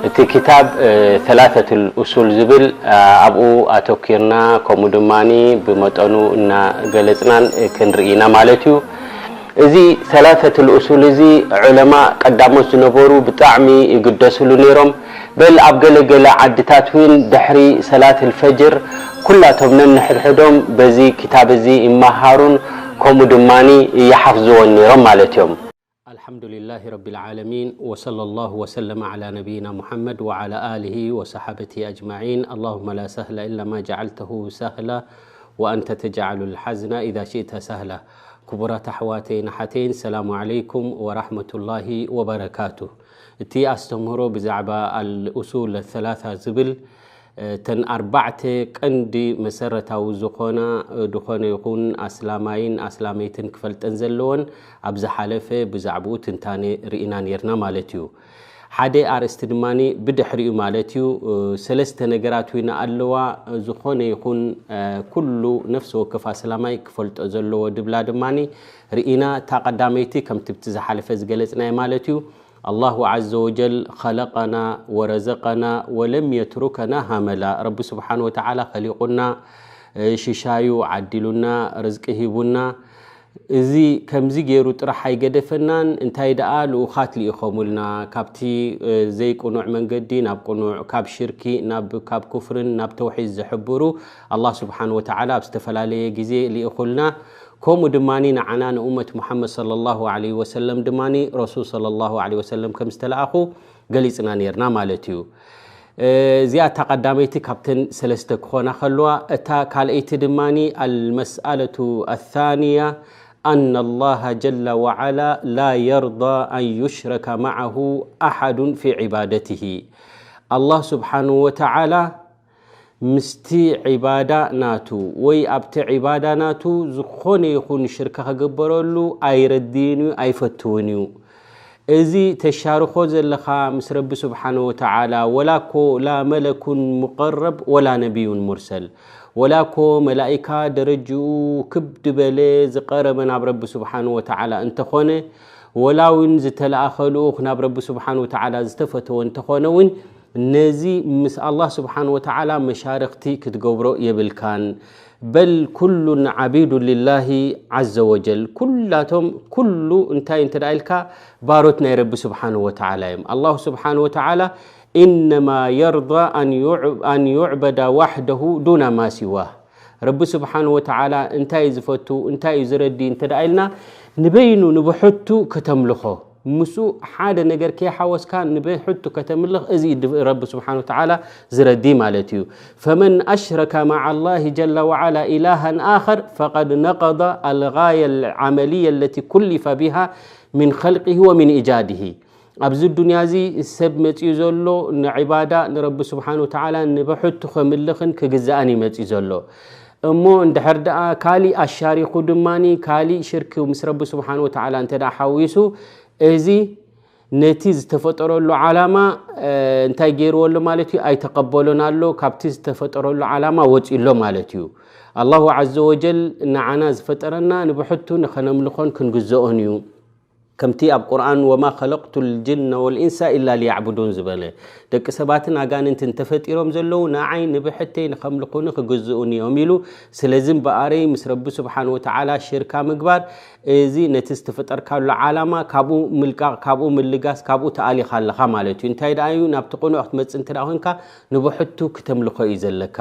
እቲ ክታብ ሰላሰቱል ኡሱል ዝብል ኣብኡ ኣተኪርና፣ ከምኡ ድማ ብመጠኑ እናገለፅናን ክንርኢ ኢና ማለት እዩ። እዚ ሰላሰቱል ኡሱል እዚ ዑለማ ቀዳሞት ዝነበሩ ብጣዕሚ ይግደስሉ ነይሮም። በል ኣብ ገለገለ ዓድታት እውን ድሕሪ ሰላት ልፈጅር ኩላቶም ነንሕድሕዶም በዚ ክታብ እዚ ይመሃሩን ከምኡ ድማ ይሓፍዝዎን ነይሮም ማለት እዮም። الحمد لله رب العالمين، وصلى الله وسلم على نبينا محمد وعلى آله وصحبه أجمعين. اللهم لا سهل إلا ما جعلته سهلا، وأنت تجعل الحزن إذا شئت سهلا. ክቡራት ኣሕዋተይን ኣሓተይን፣ ሰላሙ ዓለይኩም ወራሕመቱላሂ ወበረካቱ። እቲ ኣስተምህሮ ብዛዕባ ኣልኡሱል ሰላሳ ዝብል፣ እተን ኣርባዕተ ቀንዲ መሰረታዊ ዝኾና፣ ዝኾነ ይኹን ኣስላማይን ኣስላመይትን ክፈልጠን ዘለዎን ኣብ ዝሓለፈ ብዛዕባኡ ትንታነ ርኢና ነይርና ማለት እዩ። ሓደ ኣርእስቲ ድማ ብድሕሪኡ ማለት እዩ፣ ሰለስተ ነገራት ዊና ኣለዋ፣ ዝኾነ ይኹን ኩሉ ነፍሲ ወከፍ ኣስላማይ ክፈልጦ ዘለዎ ድብላ ድማ ርኢና። እታ ቀዳመይቲ ከምቲ ብቲ ዝሓለፈ ዝገለጽናዮ ማለት እዩ። ኣላሁ ዓዘ ወጀል ኸለቀና ወረዘቀና ወለም የትሩከና ሃመላ። ረቢ ስብሓን ወተዓላ ኸሊቁና፣ ሽሻዩ ዓዲሉና፣ ርዝቂ ሂቡና። እዚ ከምዚ ገይሩ ጥራሕ ኣይገደፈናን፣ እንታይ ደኣ ልኡኻት ልኢኸሙልና፣ ካብቲ ዘይቅኑዕ መንገዲ ናብ ቅኑዕ፣ ካብ ሽርኪ ናብ፣ ካብ ኩፍርን ናብ ተውሒድ ዝሕብሩ ኣላህ ስብሓን ወተዓላ ኣብ ዝተፈላለየ ግዜ ልኢኹልና። ከምኡ ድማ ንዓና ንኡመት ሙሓመድ ሰለላሁ ዓለይሂ ወሰለም ድማ ረሱል ሰለላሁ ዓለይሂ ወሰለም ከም ዝተለኣኹ ገሊጽና ነይርና ማለት እዩ። እዚኣ እታ ቀዳመይቲ ካብተን ሰለስተ ክኾና ከለዋ፣ እታ ካልኣይቲ ድማ ኣልመስኣለቱ ኣታንያ ኣነ ኣላሃ ጀለ ወዓላ ላ የርዳ ኣን ዩሽረከ መዓሁ ኣሓዱን ፊ ዒባደትሂ። ኣላህ ስብሓንሁ ወተዓላ ምስቲ ዒባዳ ናቱ ወይ ኣብቲ ዒባዳ ናቱ ዝኾነ ይኹን ሽርክ ክግበረሉ ኣይረድእን እዩ፣ ኣይፈትውን እዩ። እዚ ተሻርኾ ዘለኻ ምስ ረቢ ስብሓነ ወተዓላ፣ ወላ እኮ ላ መለኩን ሙቀረብ ወላ ነቢዩን ሙርሰል፣ ወላ እኮ መላኢካ ደረጅኡ ክብ ድበለ ዝቐረበ ናብ ረቢ ስብሓነ ወተዓላ እንተኾነ፣ ወላ እውን ዝተለኣኸ ልኡኽ ናብ ረቢ ስብሓነ ወተዓላ ዝተፈተወ እንተኾነ እውን፣ ነዚ ምስ ኣላህ ስብሓን ወተዓላ መሻርኽቲ ክትገብሮ የብልካን። በል ኩሉን ዓቢዱን ሊላሂ ዓዘ ወጀል። ኩላቶም፣ ኩሉ እንታይ እንተ ደኣ ኢልካ፣ ባሮት ናይ ረቢ ስብሓን ወተዓላ እዮም። ኣላሁ ስብሓን ወተዓላ፣ ኢነማ የርዳ ኣን ዩዕ-፣ ኣን ዩዕበዳ ዋሕደሁ ዱና ማ ሲዋህ። ረቢ ስብሓን ወተዓላ እንታይ እዩ ዝፈቱ፣ እንታይ እዩ ዝረዲ እንተ ደኣ ኢልና፣ ንበይኑ ንብሕቱ ከተምልኾ፣ ምስኡ ሓደ ነገር ከይሓወስካ ንብሕቱ ከተምልኽ፣ እዚ እዩ ረቢ ስብሓን ወተዓላ ዝረዲ ማለት እዩ። ፈመን ኣሽረከ መዓ ላሂ ጀለ ወዓላ ኢላሃን ኣኸር ፈቀድ ነቀደ ኣልጋየ ልዓመልየ ለቲ ኩሊፈ ቢሃ ሚን ኸልቂሂ ወሚን ኢጃድሂ። ኣብዚ ዱንያ እዚ ሰብ መጺኡ ዘሎ ንዒባዳ ንረቢ ስብሓን ወተዓላ ንብሕቱ ከምልኽን ክግዛእን እዩ መጺኡ ዘሎ። እሞ እንድሕር ደኣ ካሊእ ኣሻሪኹ ድማኒ ካሊእ ሽርክ ምስ ረቢ ስብሓን ወተዓላ እንተ ደኣ ሓዊሱ፣ እዚ ነቲ ዝተፈጠረሉ ዓላማ፣ እ፣ እንታይ ገይርዎ ኣሎ ማለት እዩ? ኣይተቐበሎን ኣሎ። ካብቲ ዝተፈጠረሉ ዓላማ ወጺኡ ኣሎ ማለት እዩ። ኣላሁ ዓዘ ወጀል ንዓና ዝፈጠረና ንብሕቱ ንኸነምልኾን ክንግዘኦን እዩ። ከምቲ ኣብ ቁርኣን፣ "ወማ ኸለቅቱ ልጅነ ወልኢንሳ ኢላ ሊያዕቡዱን" ዝበለ፣ ደቂ ሰባትን ኣጋንንትን ተፈጢሮም ዘለዉ ንዓይ ንብሕተይ ንኸምልኹኒ ክግዝኡኒ እዮም ኢሉ። ስለዚ እምበኣረይ ምስ ረቢ ስብሓን ወተዓላ ሽርካ ምግባር፣ እዚ ነቲ ዝተፈጠርካሉ ዓላማ ካብኡ ምልቃቕ፣ ካብኡ ምልጋስ፣ ካብኡ ተኣሊኻ ኣለኻ ማለት እዩ። እንታይ ደኣ እዩ? ናብቲ ቅኑዕ ክትመጽእ እንተ ደኣ ኮንካ፣ ንብሕቱ ክተምልኾ እዩ ዘለካ።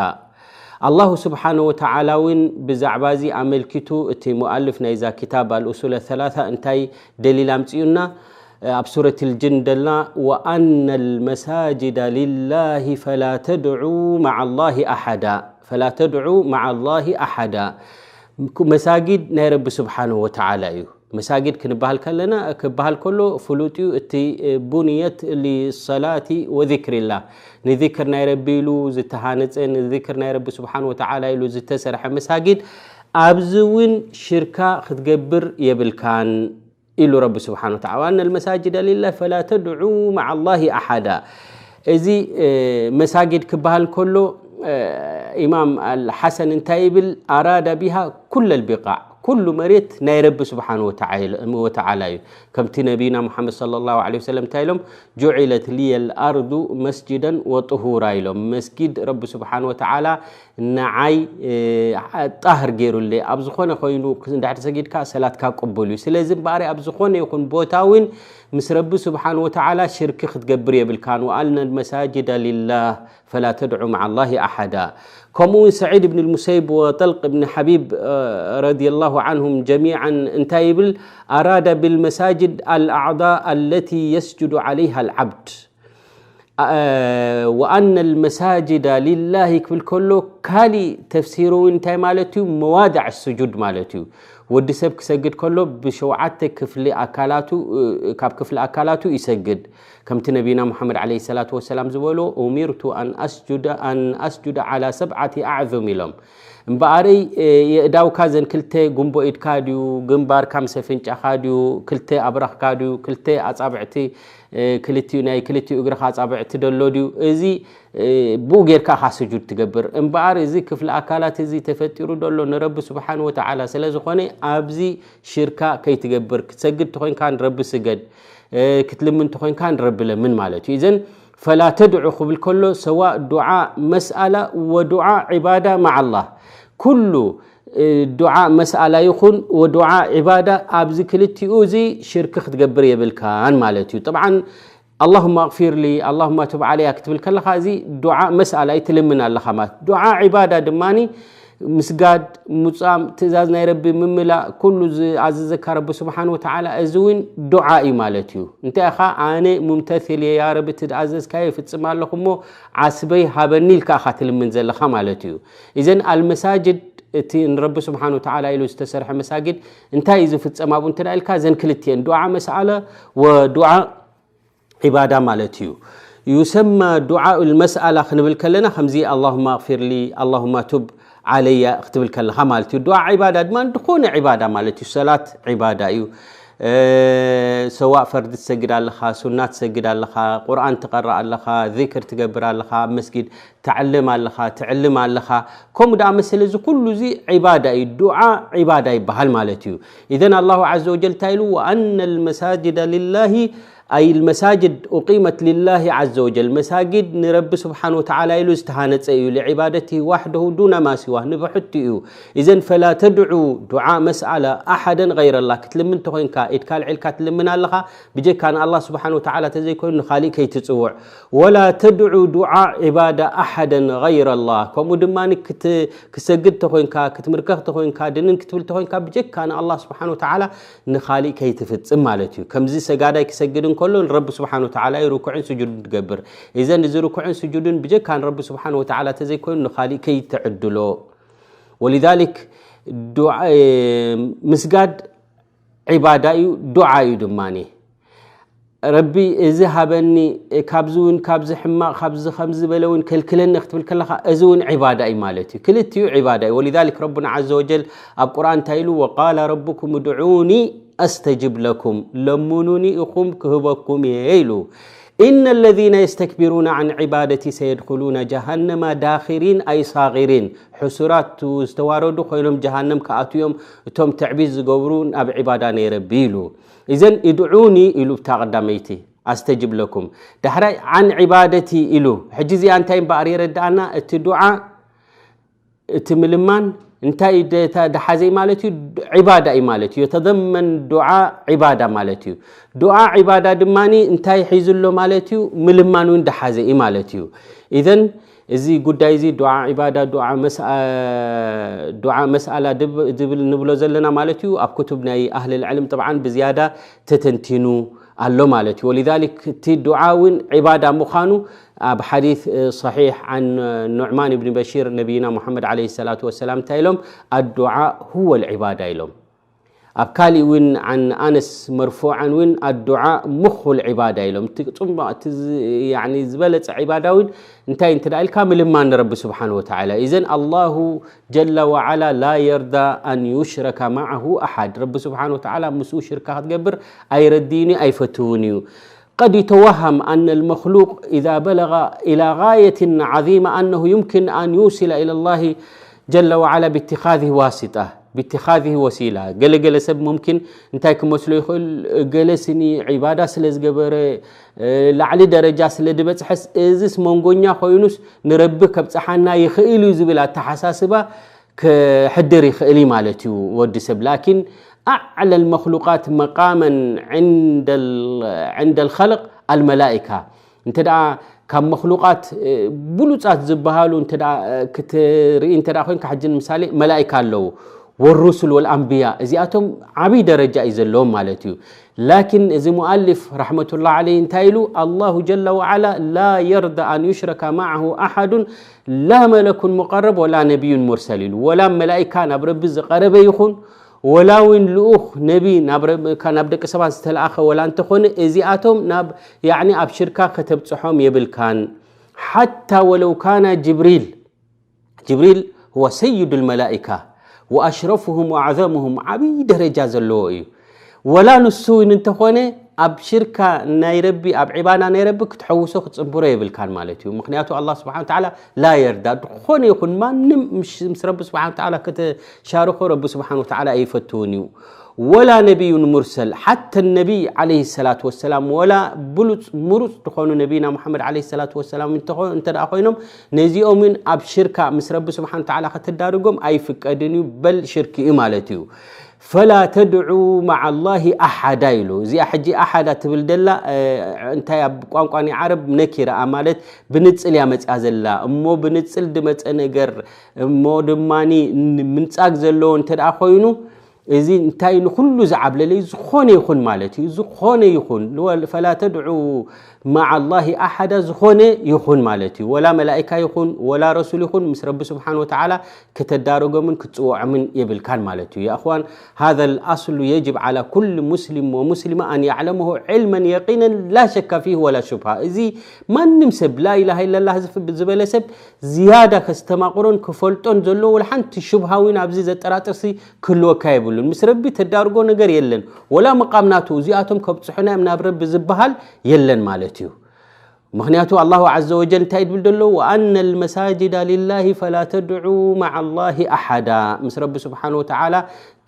ኣላሁ ስብሓነ ወተዓላ እውን ብዛዕባ እዚ ኣመልኪቱ፣ እቲ ሙኣልፍ ናይዛ ክታብ ኣልኡሱል ሰላሳ እንታይ ደሊል ኣምጺኡና? ኣብ ሱረት ልጅን ደላ፣ "ወኣነ ልመሳጅዳ ሊላሂ ፈላ ተድዑ መዓ ላሂ ኣሓዳ፣ ፈላ ተድዑ መዓ ላሂ ኣሓዳ።" መሳጊድ ናይ ረቢ ስብሓነ ወተዓላ እዩ። መሳጊድ ክንበሃል ከለና፣ ክበሃል ከሎ ፍሉጥ እዩ። እቲ ቡንየት ሊሰላቲ ወዚክሪላ፣ ንዚክር ናይ ረቢ ኢሉ ዝተሃነጸ፣ ንዚክር ናይ ረቢ ስብሓን ወተዓላ ኢሉ ዝተሰርሐ መሳጊድ፣ ኣብዚ እውን ሽርካ ክትገብር የብልካን ኢሉ ረቢ ስብሓን ወተዓላ። "ወኣነ ልመሳጅደ ሊላህ ፈላ ተድዑ መዓ ላሂ ኣሓዳ።" እዚ፣ እ፣ መሳጊድ ክበሃል ከሎ፣ እ፣ ኢማም ኣልሓሰን እንታይ ይብል? ኣራደ ቢሃ ኩለ ልቢቃዕ፣ ኩሉ መሬት ናይ ረቢ ስብሓን ወተዓላ እዩ። ከምቲ ነቢና ሙሓመድ ሰለላሁ ዐለይሂ ወሰለም እንታይ ኢሎም? ጁዒለት ሊየል ኣርዱ መስጅደን ወጥሁራ ኢሎም። መስጊድ ረቢ ስብሓን ወተዓላ ንዓይ ጣህር ገይሩለይ። ኣብ ዝኾነ ኮይኑ እንድሕር ሰጊድካ ሰላትካ ቅቡል እዩ። ስለዚ እምበኣር ኣብ ዝኾነ ይኹን ቦታ እውን ምስ ረቢ ስብሓን ወተዓላ ሽርኪ ክትገብር የብልካን። ወኣልነ ልመሳጅደ ሊላህ ፈላ ተድዑ መዓ ላሂ ኣሓዳ። ከምኡ እውን ሰዒድ ብን ልሙሰይብ ወጠልቅ ብን ሓቢብ ረዲየላሁ ዓንሁም ጀሚዓን እንታይ ይብል? ኣራደ ብልመሳጅድ ኣልኣዕዳ ኣለቲ የስጁዱ ዓለይሃ ልዓብድ። ወኣነ ልመሳጅዳ ሊላሂ ክብል ከሎ ካሊእ ተፍሲሩ እውን እንታይ ማለት እዩ? መዋድዕ ስጁድ ማለት እዩ። ወዲ ሰብ ክሰግድ ከሎ ብሸውዓተ ክፍሊ ኣካላቱ፣ ካብ ክፍሊ ኣካላቱ ይሰግድ። ከምቲ ነቢና ሙሓመድ ዓለይሂ ሰላቱ ወሰላም ዝበሎ፣ ኡሚርቱ ኣን ኣስጁደ፣ ኣን ኣስጁደ ዓላ ሰብዓቲ ኣዕዙም ኢሎም። እምበኣረይ የእዳውካ ዘን ክልተ ጉንቦ ኢድካ ድዩ፣ ግንባርካ ምስ ኣፍንጫኻ ድዩ፣ ክልተ ኣብረኽካ ድዩ፣ ክልተ ኣጻብዕቲ ክልቲኡ ናይ ክልቲኡ እግርኻ ኣጻብዕቲ ደሎ ድዩ፣ እዚ ብኡ ጌርካ ኢኻ ስጁድ ትገብር። እምበኣር እዚ ክፍሊ ኣካላት እዚ ተፈጢሩ ደሎ ንረቢ ስብሓን ወተዓላ ስለ ዝኾነ ኣብዚ ሽርካ ከይትገብር። ክትሰግድ ተኾይንካ ንረቢ ስገድ፣ ክትልምን ተኾይንካ ንረቢ ለምን ማለት እዩ። እዘን ፈላ ተድዑ ክብል ከሎ ሰዋእ ዱዓ መስኣላ ወዱዓ ዒባዳ መዓላ ኩሉ ዱዓ መስኣላ ይኹን ወዱዓ ዒባዳ ኣብዚ ክልቲኡ እዚ ሽርክ ክትገብር የብልካን ማለት እዩ። ጠብዓን ኣላሁማ ኣግፊር ሊ ኣላሁማ ቱብ ዓለያ ክትብል ከለኻ እዚ ዱዓ መስኣላ እዩ፣ ትልምን ኣለኻ ማለት። ዱዓ ዒባዳ ድማኒ ምስጋድ፣ ሙጻም፣ ትእዛዝ ናይ ረቢ ምምላእ፣ ኩሉ ዝኣዘዘካ ረቢ ስብሓን ወተዓላ እዚ እውን ዱዓ እዩ ማለት እዩ። እንታይ ኢኻ ኣነ ሙምተሲል እየ ያ ረቢ እቲ ዝኣዘዝካዮ ይፍጽም ኣለኹ እሞ ዓስበይ ሃበኒ ኢልካ ኢኻ ትልምን ዘለኻ ማለት እዩ። ኢዘን ኣልመሳጅድ እቲ ንረቢ ስብሓን ወተዓላ ኢሉ ዝተሰርሐ መሳጊድ እንታይ እዩ ዝፍጸም ኣብኡ እንተ ኢልካ ዘን ክልቲኤን ዱዓ መስኣለ ወዱዓ ዒባዳ ማለት እዩ። ዩሰማ ዱዓ ልመስኣላ ክንብል ከለና ከምዚ ኣላሁማ ኣግፊር ሊ ኣላሁማ ቱብ ዓለያ ክትብል ከለኻ ማለት እዩ። ዱዓ ዒባዳ ድማ ዝኾነ ዒባዳ ማለት እዩ። ሰላት ዒባዳ እዩ። ሰዋእ ፈርዲ ትሰግድ ኣለኻ፣ ሱና ትሰግድ ኣለኻ፣ ቁርኣን ትቐርእ ኣለኻ፣ ዚክር ትገብር ኣለኻ፣ ኣብ መስጊድ ተዕልም ኣለኻ፣ ትዕልም ኣለኻ። ከምኡ ደኣ መሰለ እዚ ኩሉ እዚ ዒባዳ እዩ። ዱዓ ዒባዳ ይበሃል ማለት እዩ። ኢዘን ኣላሁ ዓዘ ወጀል እንታይ ኢሉ? ወኣነ ልመሳጅደ ሊላሂ ኣይ ልመሳጅድ ኡቂመት ሊላሂ ዓዘ ወጀል፣ መሳጊድ ንረቢ ስብሓን ወተዓላ ኢሉ ዝተሃነጸ እዩ። ሊዒባደቲ ዋሕደሁ ዱነ ማ ሲዋ፣ ንብሕቱ እዩ። ኢዘን ፈላ ተድዑ ዱዓ መስኣላ ኣሓደን ገይረላ፣ ክትልምን ተኾይንካ ኢድካ ኣልዒልካ ትልምን ኣለኻ፣ ብጀካ ንኣላህ ስብሓን ወተዓላ ተዘይኮይኑ ንኻሊእ ከይትጽውዕ። ወላ ተድዑ ዱዓ ዒባዳ ኣሓደን ገይረላ፣ ከምኡ ድማ ክሰግድ ተኾይንካ፣ ክትምርከኽ ተኾይንካ፣ ድንን ክትብል ተኾይንካ ብጀካ ንኣላህ ስብሓን ወተዓላ ንኻሊእ ከይትፍጽም ማለት እዩ። ከምዚ ሰጋዳይ ክሰግድ እንከሎ ንረቢ ስብሓን ወተዓላ እዩ ርኩዕን ስጁድን ትገብር። ኢዘን እዚ ርኩዕን ስጁድን ብጀካ ንረቢ ስብሓን ወተዓላ ተዘይኮይኑ ንኻሊእ ከይትዕድሎ። ወሊዛሊክ ዱዓ፣ ምስጋድ ዒባዳ እዩ፣ ዱዓ እዩ ድማኒ። ረቢ እዚ ሃበኒ፣ ካብዚ እውን ካብዚ ሕማቕ ካብዚ ከምዚ በለ እውን ከልክለኒ ክትብል ከለኻ እዚ እውን ዒባዳ እዩ ማለት እዩ። ክልቲኡ ዒባዳ እዩ። ወሊዛሊክ ረቡና ዓዘ ወጀል ኣብ ቁርኣን እንታይ ኢሉ? ወቃለ ረቡኩም ድዑኒ ኣስተጅብ ለኩም፣ ለምኑኒ ኢኹም ክህበኩም እየ ኢሉ። ኢነ ለዚነ የስተክቢሩና ዓን ዒባደቲ ሰየድኹሉነ ጀሃነማ ዳኺሪን ኣይ ሳጊሪን፣ ሕሱራት ዝተዋረዱ ኮይኖም ጀሃነም ክኣትዉ እዮም እቶም ትዕቢት ዝገብሩ ናብ ዒባዳ ናይ ረቢ ኢሉ። ኢዘን ኢድዑኒ ኢሉ እታ ቀዳመይቲ ኣስተጅብ ለኩም። ዳሕራይ ዓን ዒባደቲ ኢሉ። ሕጂ እዚኣ እንታይ እምበኣር የረድኣና? እቲ ዱዓ እቲ ምልማን እንታይ ደ-፣ ተ-፣ ደሓዘይ ማለት እዩ? ዒባዳ እዩ ማለት እዩ። የተደመን ዱዓ ዒባዳ ማለት እዩ። ዱዓ ዒባዳ ድማኒ እንታይ ሒዙ ኣሎ ማለት እዩ? ምልማን እውን ደሓዘ እዩ ማለት እዩ። ኢዘን እዚ ጉዳይ እዚ ዱዓ ዒባዳ፣ ዱዓ መስ-፣ ዱዓ መስኣላ ድብ-፣ ዝብል ንብሎ ዘለና ማለት እዩ። ኣብ ክቱብ ናይ ኣህል ልዕልም ጥብዓን ብዝያዳ ተተንቲኑ ኣሎ ማለት እዩ። ወሊዛሊክ እቲ ዱዓ እውን ዒባዳ ምዃኑ ኣብ ሓዲስ፣ እ፣ ሰሒሕ ዓን ኑዕማን ብን በሺር ነቢይና ሙሓመድ ዓለይሂ ሰላቱ ወሰላም እንታይ ኢሎም? ኣዱዓ ሁወ ልዒባዳ ኢሎም። ኣብ ካሊእ እውን ዓን ኣነስ መርፉዓን እውን ኣዱዓ ሙኹ ልዒባዳ ኢሎም። እቲ ጽቡቕ፣ እቲ ዝ-፣ ያዕኒ ዝበለጸ ዒባዳ እውን እንታይ እንተ ደኣ ኢልካ ምልማን ንረቢ ስብሓን ወተዓላ። ኢዘን ኣላሁ ጀለ ወዓላ ላ የርዳ ኣን ዩሽረከ መዓሁ ኣሓድ። ረቢ ስብሓን ወተዓላ ምስኡ ሽርካ ክትገብር ኣይረድእን እዩ፣ ኣይፈትውን እዩ። قد يتوهم أن المخلوق إذا بلغ إلى غاية عظيمة أنه يمكن أن يوصل إلى الله جل وعلا باتخاذه واسطة. ብትኻዚ ወሲላ። ገለገለ ሰብ ሙምኪን እንታይ ክመስሎ ይኽእል? ገለ ስኒ ዒባዳ ስለ ዝገበረ፣ ላዕሊ ደረጃ ስለ ዝበፅሐስ፣ እዚስ መንጎኛ ኮይኑስ ንረቢ ከብፅሓና ይኽእል እዩ ዝብል ኣተሓሳስባ ክሕድር ይኽእል እዩ ማለት እዩ ወዲ ሰብ። ላኪን ኣዕለ ልመክሉቃት መቃመን ዕንደ ልኸልቅ ኣልመላኢካ። እንተ ደኣ ካብ መክሉቃት ብሉጻት ዝበሃሉ እንተ ክትርኢ እንተ ኮይንካ፣ ሕጂ ንምሳሌ መላኢካ ኣለዉ። ወሩሱል ወልኣንብያ፣ እዚኣቶም ዓብይ ደረጃ እዩ ዘለዎም ማለት እዩ። ላኪን እዚ ሙኣሊፍ ረሕመቱላ ዓለይ እንታይ ኢሉ? ኣላሁ ጀለ ወዓላ ላ የርዳ ኣን ዩሽረከ ማዓሁ ኣሓዱን ላ መለኩን ሙቀረብ ወላ ነቢዩን ሙርሰል ኢሉ። ወላ መላኢካ ናብ ረቢ ዝቀረበ ይኹን፣ ወላ እውን ልኡኽ ነቢ ናብ ረ- ካብ ናብ ደቂ ሰባት ዝተለኣኸ ወላ እንተኾነ፣ እዚኣቶም ናብ ያዕኒ ኣብ ሽርካ ከተብፅሖም የብልካን። ሓታ ወለው ካና ጅብሪል፣ ጅብሪል ሁወ ሰይዱ ልመላኢካ ወኣሽረፉሁም ወኣዕዘሙሁም፣ ዓብዪ ደረጃ ዘለዎ እዩ። ወላ ንሱ እውን እንተኾነ ኣብ ሽርካ ናይ ረቢ፣ ኣብ ዒባዳ ናይ ረቢ ክትሐውሶ ክትፅንብሮ የብልካን ማለት እዩ። ምክንያቱ ኣላህ ስብሓን ወተዓላ ላ የርዳ፣ ዝኾነ ይኹን ማንም ምስ ምስ ረቢ ስብሓን ወተዓላ ከተሻርኾ ረቢ ስብሓን ወተዓላ ኣይፈትውን እዩ። ወላ ነቢዩን ሙርሰል፣ ሓተ ነቢይ ዓለይሂ ሰላቱ ወሰላም፣ ወላ ብሉፅ ምሩፅ ዝኾኑ ነቢና ሙሓመድ ዓለይሂ ሰላቱ ወሰላም እንተኾ- እንተ ደኣ ኮይኖም፣ ነዚኦምን ኣብ ሽርካ ምስ ረቢ ስብሓን ወተዓላ ከተዳርጎም ኣይፍቀድን እዩ፣ በል ሽርክ እዩ ማለት እዩ። ፈላ ተድዑ መዓ ላሂ ኣሓዳ ኢሉ። እዚኣ ሕጂ ኣሓዳ ትብል ደላ እንታይ ኣብ ቋንቋ ናይ ዓረብ ነኪራ ማለት ብንጽል እያ መጽያ ዘላ። እሞ ብንጽል ድመጸ ነገር እሞ ድማ ምንጻግ ዘለዎ እንተ ደኣ ኮይኑ፣ እዚ እንታይ ንኹሉ ዝዓብለለ እዩ። ዝኾነ ይኹን ማለት እዩ። ዝኾነ ይኹን፣ ፈላ ተድዑ መዓ ላሂ ኣሓዳ፣ ዝኾነ ይኹን ማለት እዩ። ወላ መላኢካ ይኹን፣ ወላ ረሱል ይኹን፣ ምስ ረቢ ስብሓን ወተዓላ ከተዳረጎምን ክትፅውዖምን የብልካን ማለት እዩ። የእኽዋን፣ ሃذا الأصل يجب على كل مسلم ومسلمة أن يعلمه علما يقينا لا شك فيه ولا شبهة። እዚ ማንም ሰብ ላኢላሃ ኢለላህ ዝበለ ሰብ ዝያዳ ከስተማቕሮን ክፈልጦን ዘለዎ፣ ወላ ሓንቲ ሽብሃ እውን ኣብዚ ዘጠራጥርሲ ክህልወካ የብሉን። ምስ ረቢ ተዳርጎ ነገር የለን። ወላ ምቃም ናቱ እዚኣቶም ከብፅሑና እዮም ናብ ረቢ ዝበሃል የለን ማለት እዩ። ምክንያቱ ኣላሁ ዓዘ ወጀል እንታይ ድብል ደሎ? ወኣነ ልመሳጅዳ ሊላሂ ፈላ ተድዑ መዓ ላሂ ኣሓዳ። ምስ ረቢ ስብሓን ወተዓላ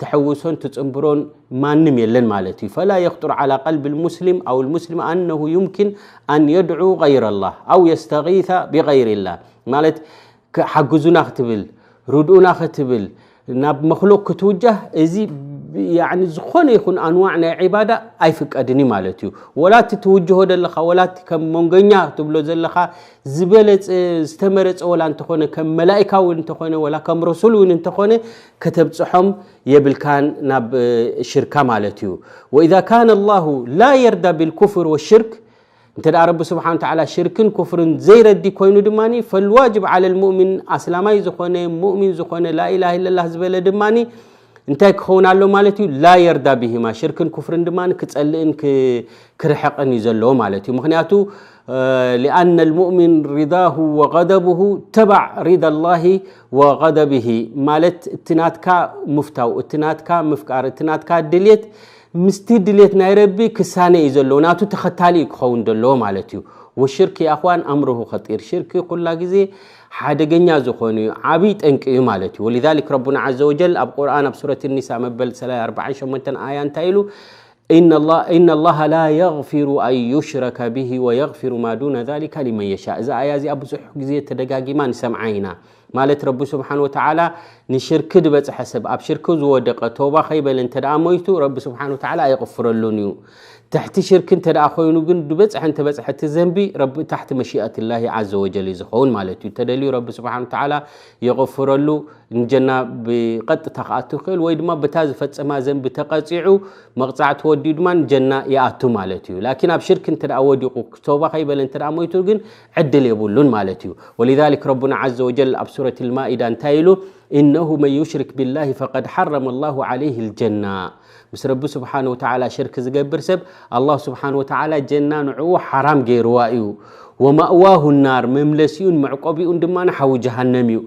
ትሕውሶን ትፅንብሮን ማንም የለን ማለት እዩ። ፈላ የኽጡር ዓላ ቀልቢ ልሙስሊም ኣው ልሙስሊም ኣነሁ ዩምኪን ኣን የድዑ ገይረ ላህ ኣው የስተጊተ ብገይሪ ላህ ማለት ሓግዙና ክትብል፣ ርድኡና ክትብል፣ ናብ መክሉቅ ክትውጃህ፣ እዚ ዝኾነ ይኹን ኣንዋዕ ናይ ዒባዳ ኣይፍቀድን እዩ ማለት እዩ። ወላ እቲ ትውጅሆ ዘለኻ፣ ወላ እቲ ከም መንጎኛ ትብሎ ዘለኻ ዝበለፀ ዝተመረፀ ወላ እንተኾነ፣ ከም መላኢካ እውን እንተኾነ፣ ወላ ከም ረሱል እውን እንተኾነ ከተብፅሖም የብልካን ናብ ሽርካ ማለት እዩ። ወኢዛ ካነ ላሁ ላ የርዳ ብልኩፍር ወሽርክ፣ እንተ ደኣ ረቢ ስብሓን ተዓላ ሽርክን ኩፍርን ዘይረዲ ኮይኑ ድማ፣ ፈልዋጅብ ዓለ ልሙእሚን፣ ኣስላማይ ዝኾነ ሙእሚን ዝኾነ ላኢላሃ ኢለላህ ዝበለ ድማ እንታይ ክኸውን ኣሎ ማለት እዩ? ላ የርዳ ብሂማ፣ ሽርክን ኩፍርን ድማ ክጸልእን ክርሕቕን እዩ ዘለዎ ማለት እዩ። ምክንያቱ ሊኣነ ልሙእሚን ሪዳሁ ወቀደብሁ ተባዕ ሪዳ ላሂ ወቀደብሂ፣ ማለት እቲ ናትካ ምፍታው፣ እቲ ናትካ ምፍቃር፣ እቲ ናትካ ድልየት ምስቲ ድሌት ናይ ረቢ ክሳነ እዩ ዘለዎ፣ ናቱ ተኸታሊ እዩ ክኸውን ዘለዎ ማለት እዩ። ወሽርክ የኣኽዋን ኣምርሁ ኸጢር፣ ሽርክ ኩላ ግዜ ሓደገኛ ዝኾኑ እዩ፣ ዓብይ ጠንቂ እዩ ማለት እዩ። ወሊዛሊክ ረቡና ዓዘ ወጀል ኣብ ቁርኣን ኣብ ሱረት ኒሳ መበል ኣርባዓን ሸሞንተን ኣያ እንታይ ኢሉ? ኢነ ላሃ ላ የግፊሩ ኣን ዩሽረከ ብሂ ወየግፊሩ ማ ዱነ ዛሊከ ሊመን የሻእ። እዛ ኣያ እዚኣ ብዙሕ ግዜ ተደጋጊማ ንሰምዓ ኢና። ማለት ረቢ ስብሓን ወተዓላ ንሽርክ ዝበፅሐ ሰብ፣ ኣብ ሽርክ ዝወደቀ፣ ቶባ ከይበለ እንተ ደኣ ሞይቱ ረቢ ስብሓን ወተዓላ ኣይቕፍረሉን እዩ። ትሕቲ ሽርክ እንተ ደኣ ኮይኑ ግን ዝበፅሐ እንተበፅሐ እቲ ዘንቢ ረቢ ታሕቲ መሽኣትላሂ ዓዘ ወጀል እዩ ዝኸውን ማለት እዩ። ተደልዩ ረቢ ስብሓን ወተዓላ የቕፍረሉ፣ ንጀና ብቐጥታ ክኣቱ ይኽእል ወይ ድማ በታ ዝፈፀማ ዘንቢ ተቐፂዑ መቕፃዕቲ ወዲኡ ድማ ንጀና ይኣቱ ማለት እዩ። ላኪን ኣብ ሽርክ እንተ ደኣ ወዲቑ ቶባ ከይበለ እንተ ደኣ ሞይቱ ግን ዕድል የብሉን ማለት እዩ። ወሊዛሊክ ረቡና ዓዘ ወጀል ኣብ ሱረት ልማኢዳ እንታይ ኢሉ? ኢነሁ መን ዩሽሪክ ቢላሂ ፈቀድ ሓረመ ላሁ ዓለይህ ልጀና። ምስ ረቢ ስብሓን ወተዓላ ሽርክ ዝገብር ሰብ ኣላህ ስብሓን ወተዓላ ጀና ንዕኡ ሓራም ገይርዋ እዩ። ወማእዋሁ ናር፣ መምለሲኡን መዕቆቢኡን ድማ ሓዊ ጀሃነም እዩ።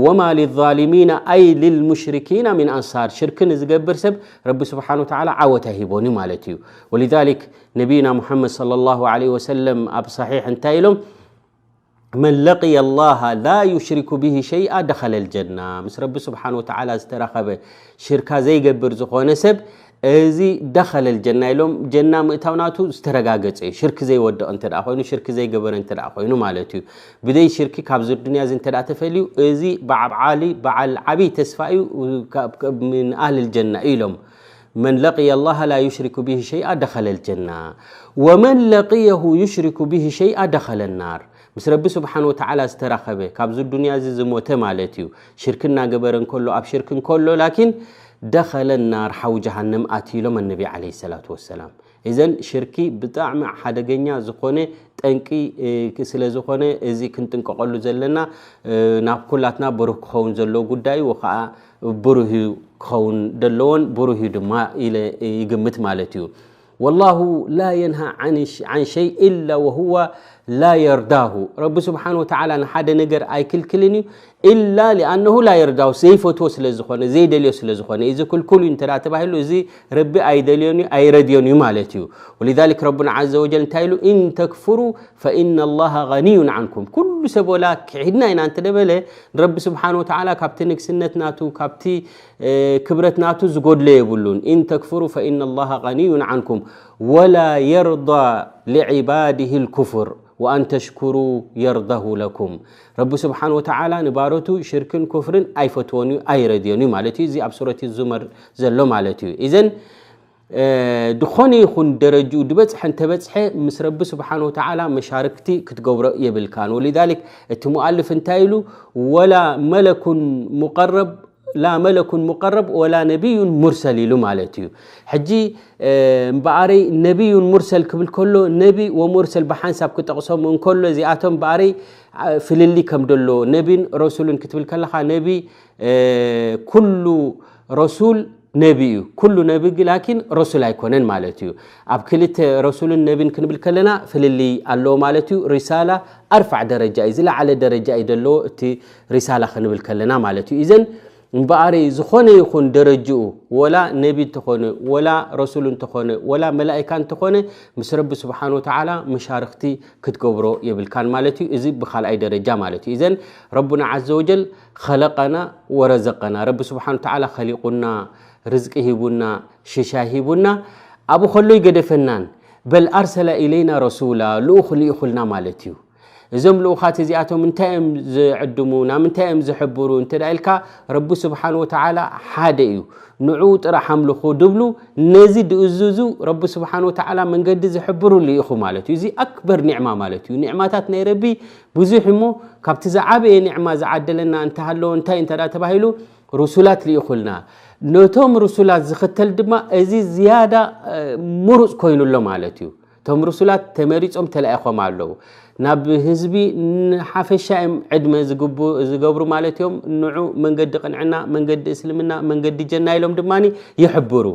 ወማ ሊዛሊሚና ኣይ ሊልሙሽሪኪና ሚን ኣንሳር፣ ሽርክ ንዝገብር ሰብ ረቢ ስብሓን ወተዓላ ዓወት ኣይሂቦን እዩ ማለት እዩ። ወሊዛሊክ ነቢይና ሙሓመድ ሰለላሁ ዓለይሂ ወሰለም ኣብ ሰሒሕ እንታይ ኢሎም? መን ለቅየ ላሃ ላ ዩሽሪኩ ብሂ ሸይኣ ደኸለል ጀና። ምስ ረቢ ስብሓን ወተዓላ ዝተራኸበ ሽርካ ዘይገብር ዝኾነ ሰብ እዚ ደኸለል ጀና ኢሎም። ጀና ምእታው ናቱ ዝተረጋገጸ እዩ። ሽርክ ዘይወደቕ እንተ ደኣ ኮይኑ፣ ሽርክ ዘይገበረ እንተ ደኣ ኮይኑ ማለት እዩ። ብዘይ ሽርኪ ካብዚ ዱንያ እዚ እንተ ደኣ ተፈልዩ፣ እዚ በዓል ዓሊ፣ በዓል ዓብይ ተስፋ እዩ፣ ካብ፣ ካብ፣ ምን ኣህልል ጀና እዩ ኢሎም። መን ለቅየ ላሃ ላ ዩሽሪኩ ብሂ ሸይኣ ደኸለል ጀና፣ ወመን ለቅየሁ ዩሽሪኩ ብሂ ሸይኣ ደኸለ ናር። ምስ ረቢ ስብሓን ወተዓላ ዝተራኸበ፣ ካብዚ ዱንያ እዚ ዝሞተ ማለት እዩ። ሽርክ እናገበረ እንከሎ፣ ኣብ ሽርክ እንከሎ፣ ላኪን ደኸለ ናር፣ ሓዊ ጀሃነም ኣትዩ ኢሎም ኣነቢ ዓለይሂ ሰላቱ ወሰላም። እዘን ሽርኪ ብጣዕሚ ሓደገኛ ዝኾነ ጠንቂ፣ እ፣ ስለ ዝኾነ፣ እዚ ክንጥንቀቐሉ ዘለና፣ እ፣ ናብ ኩላትና ብሩህ ክኸውን ዘለዎ ጉዳይ እዩ፣ ወኸዓ ብሩህ እዩ ክኸውን ደለዎን ብሩህ እዩ ድማ ኢለ ይግምት ማለት እዩ። ወላሁ ላ የንሃ ዓን ሸይ ኢላ ወሁወ ላ የርዳሁ። ረቢ ስብሓን ወተዓላ ንሓደ ነገር ኣይክልክልን እዩ፣ ኢላ ሊኣነሁ ላ የርዳሁ፣ ዘይፈትዎ ስለ ዝኾነ፣ ዘይደልዮ ስለ ዝኾነ። እዚ ክልኩል እዩ እንተ ደኣ ተባሂሉ፣ እዚ ረቢ ኣይደልዮን እዩ፣ ኣይረድዮን እዩ ማለት እዩ። ወሊዛሊክ ረቡና ዓዘ ወጀል እንታይ ኢሉ? ኢን ተክፍሩ ፈኢነ ላሃ ገኒዩን ዓንኩም። ኩሉ ሰብ ወላ ክሒድና ኢና እንተ ደበለ፣ ንረቢ ስብሓን ወተዓላ ካብቲ ንግስነት ናቱ፣ ካብቲ፣ እ፣ ክብረት ናቱ ዝጎድሎ የብሉን። ኢን ተክፍሩ ፈኢነ ላሃ ገኒዩን ዓንኩም ወላ የርዳ ሊዕባድህ ልኩፍር ወኣን ተሽኩሩ የርዳሁ ለኩም። ረቢ ስብሓን ወተዓላ ንባሮቱ ሽርክን ኩፍርን ኣይፈትዎን እዩ፣ ኣይረድዮን እዩ ማለት እዩ። እዚ ኣብ ሱረት ዙመር ዘሎ ማለት እዩ። ኢዘን፣ እ፣ ድኾነ ይኹን ደረጅኡ ድበጽሐ እንተበጽሐ፣ ምስ ረቢ ስብሓን ወተዓላ መሻርክቲ ክትገብሮ የብልካን። ወሊዛሊክ እቲ ሙኣልፍ እንታይ ኢሉ? ወላ መለኩን ሙቀረብ፣ ላ መለኩን ሙቀረብ ወላ ነቢዩን ሙርሰል ኢሉ ማለት እዩ። ሕጂ፣ እ፣ እምበኣረይ ነቢዩን ሙርሰል ክብል ከሎ፣ ነቢ ወሙርሰል ብሓንሳብ ክጠቕሶም እንከሎ፣ እዚኣቶም እምበኣረይ፣ እ፣ ፍልልይ ከም ደሎ፣ ነቢን ረሱልን ክትብል ከለኻ፣ ነቢ፣ እ፣ ኩሉ ረሱል ነቢ እዩ። ኩሉ ነቢ ግን ላኪን ረሱል ኣይኮነን ማለት እዩ። ኣብ ክልተ ረሱልን ነቢን ክንብል ከለና ፍልልይ ኣለዎ ማለት እዩ። ሪሳላ ኣርፋዕ ደረጃ እዩ፣ ዝለዓለ ደረጃ እዩ ዘለዎ እቲ ሪሳላ ክንብል ከለና ማለት እዩ። ኢዘን እምበኣረይ ዝኾነ ይኹን ደረጅኡ፣ ወላ ነቢ እንተኾነ፣ ወላ ረሱል እንተኾነ፣ ወላ መላኢካ እንተኾነ፣ ምስ ረቢ ስብሓን ወተዓላ መሻርኽቲ ክትገብሮ የብልካን ማለት እዩ። እዚ ብኻልኣይ ደረጃ ማለት እዩ። ኢዘን ረቡና ዓዘ ወጀል ኸለቀና ወረዘቀና፣ ረቢ ስብሓን ወተዓላ ኸሊቁና፣ ርዝቂ ሂቡና፣ ሽሻይ ሂቡና፣ ኣብኡ ከሎ ይገደፈናን። በል ኣርሰለ ኢለይና ረሱላ፣ ልኡኽ ልኢኹልና ማለት እዩ። እዞም ልኡኻት እዚኣቶም እንታይ እዮም ዝዕድሙ፣ ናብ ምንታይ እዮም ዝሕብሩ እንተ ደኣ ኢልካ፣ ረቢ ስብሓን ወተዓላ ሓደ እዩ፣ ንዕኡ ጥራሕ ኣምልኹ ድብሉ፣ ነዚ ድእዝዙ ረቢ ስብሓን ወተዓላ መንገዲ ዝሕብሩ ልኢኹ ማለት እዩ። እዚ ኣክበር ኒዕማ ማለት እዩ። ኒዕማታት ናይ ረቢ ብዙሕ እሞ፣ ካብቲ ዝዓበየ ኒዕማ ዝዓደለና እንተሃለዎ እንታይ እንተ ደኣ ተባሂሉ፣ ሩሱላት ልኢኹልና። ነቶም ሩሱላት ዝኽተል ድማ እዚ ዝያዳ፣ እ፣ ምሩጽ ኮይኑሎ ማለት እዩ። እቶም ሩሱላት ተመሪጾም ተላኢኾም ኣለዉ። ናብ ህዝቢ ንሓፈሻ እዮም ዕድመ ዝግቡ-፣ ዝገብሩ ማለት እዮም። ንዑ መንገዲ ቅንዕና፣ መንገዲ እስልምና፣ መንገዲ ጀና ኢሎም ድማ ይሕብሩ።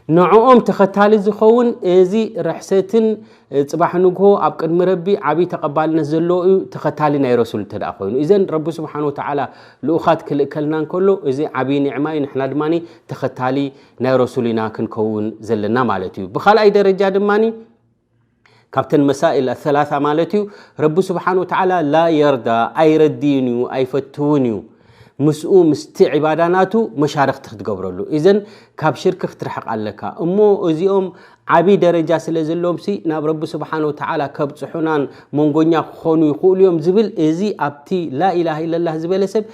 ንዕኦም ተኸታሊ ዝኸውን እዚ ርሕሰትን፣ እ፣ ጽባሕ ንግሆ ኣብ ቅድሚ ረቢ ዓብዪ ተቐባልነት ዘለዎ እዩ፣ ተኸታሊ ናይ ረሱል እንተ ደኣ ኮይኑ። እዘን ረቢ ስብሓን ወተዓላ ልኡኻት ክልእከልና እንከሎ፣ እዚ ዓብዪ ኒዕማ እዩ። ንሕና ድማ ተኸታሊ ናይ ረሱል ኢና ክንከውን ዘለና ማለት እዩ። ብኻልኣይ ደረጃ ድማ ካብተን መሳኢል ኣሰላሳ ማለት እዩ፣ ረቢ ስብሓን ወተዓላ ላ የርዳ፣ ኣይረድይን እዩ፣ ኣይፈትውን እዩ። ምስኡ፣ ምስቲ ዒባዳ ናቱ መሻርኽቲ ክትገብረሉ። እዘን ካብ ሽርክ ክትርሕቕ ኣለካ። እሞ እዚኦም ዓብዪ ደረጃ ስለ ዘለዎም ሲ ናብ ረቢ ስብሓን ወተዓላ ከብጽሑናን መንጎኛ ክኾኑ ይኽእሉ እዮም ዝብል፣ እዚ ኣብቲ ላኢላሃ ኢለላህ ዝበለ ሰብ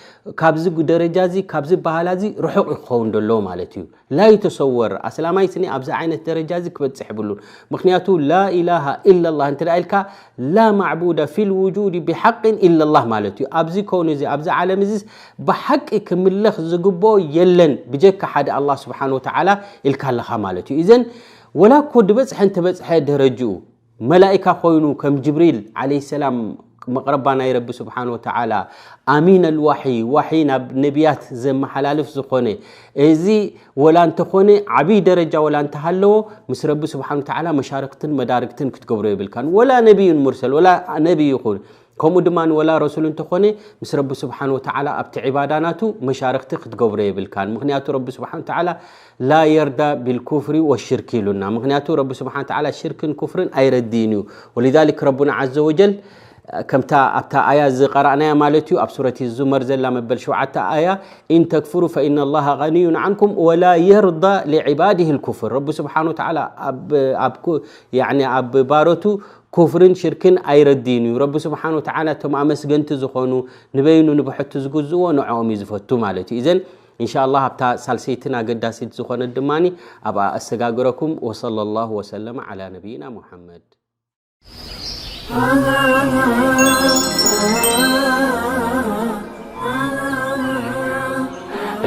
ካብዚ ደረጃ እዚ፣ ካብዚ በሃላ እዚ ርሑቕ ክኸውን ዘለዎ ማለት እዩ። ላ ዩተሰወር፣ ኣስላማይ ስኒ ኣብዚ ዓይነት ደረጃ እዚ ክበጽሕ ይብሉን። ምኽንያቱ ላኢላሃ ኢለላህ እንተ ደኣ ኢልካ፣ ላ ማዕቡደ ፊል ውጁድ ቢሓቅን ኢለላህ ማለት እዩ። ኣብዚ ከውን እዚ፣ ኣብዚ ዓለም እዚስ ብሓቂ ክምለኽ ዝግብኦ የለን ብጀካ ሓደ ኣላህ ስብሓን ወተዓላ ኢልካ ኣለኻ ማለት እዩ። እዘን ወላ እኮ ድበጽሐ እንተበጽሐ ደረጅኡ፣ መላኢካ ኮይኑ ከም ጅብሪል ዓለይሂ ሰላም መቕረባ ናይ ረቢ ስብሓን ወተዓላ፣ ኣሚን ኣልዋሒ፣ ዋሒ ናብ ነቢያት ዘመሓላልፍ ዝኾነ፣ እዚ ወላ እንተኾነ ዓብዪ ደረጃ ወላ እንተሃለዎ፣ ምስ ረቢ ስብሓን ወተዓላ መሻርክትን መዳርግትን ክትገብሮ የብልካን። ወላ ነቢዩን ሙርሰል፣ ወላ ነቢ ይኹን፣ ከምኡ ድማ ወላ ረሱል እንተኾነ፣ ምስ ረቢ ስብሓን ወተዓላ ኣብቲ ዒባዳ ናቱ መሻርክቲ ክትገብሮ የብልካን። ምኽንያቱ ረቢ ስብሓን ወተዓላ ላ የርዳ ቢልኩፍሪ ወሽርክ ኢሉና። ምኽንያቱ ረቢ ስብሓን ወተዓላ ሽርክን ኩፍርን ኣይረድይን እዩ። ወሊዛሊክ ረቡና ዓዘ ወጀል ከምታ ኣብታ ኣያ ዝቀራእናያ ማለት እዩ። ኣብ ሱረት ዙመር ዘላ መበል ሸውዓተ ኣያ፣ "ኢን ተክፍሩ ፈኢነ ላሃ ገኒዩን ዓንኩም ወላ የርዳ ሊዕባድህ ልኩፍር።" ረቢ ስብሓን ወተዓላ ኣብ፣ ኣብ ኩ-፣ ያዕኒ ኣብ ባሮቱ ኩፍርን ሽርክን ኣይረድይን እዩ። ረቢ ስብሓን ወተዓላ እቶም ኣመስገንቲ ዝኾኑ፣ ንበይኑ ንብሕቱ ዝግዝእዎ ንዕኦም እዩ ዝፈቱ ማለት እዩ። እዘን እንሻ ኣላህ ኣብታ ሳልሰይትን ኣገዳሲት ዝኾነት ድማኒ ኣብኣ ኣሰጋግረኩም። ወሰለ ላሁ ወሰለመ ዓላ ነቢይና ሙሓመድ።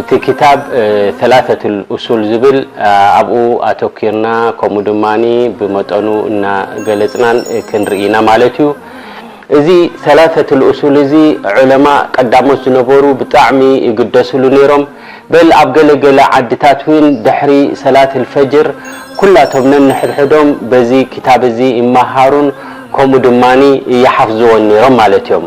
እቲ ክታብ ሰላሰቱል ኡሱል ዝብል ኣብኡ ኣተኪርና፣ ከምኡ ድማ ብመጠኑ እናገለፅናን ክንርኢ ኢና ማለት እዩ። እዚ ሰላሰቱል ኡሱል እዚ ዑለማ ቀዳሞት ዝነበሩ ብጣዕሚ ይግደስሉ ነይሮም። በል ኣብ ገለ ገለ ዓድታት እውን ድሕሪ ሰላት ልፈጅር ኩላቶም ነንሕድሕዶም በዚ ክታብ እዚ ይመሃሩን ከምኡ ድማ ይሓፍዝዎን ነይሮም ማለት እዮም።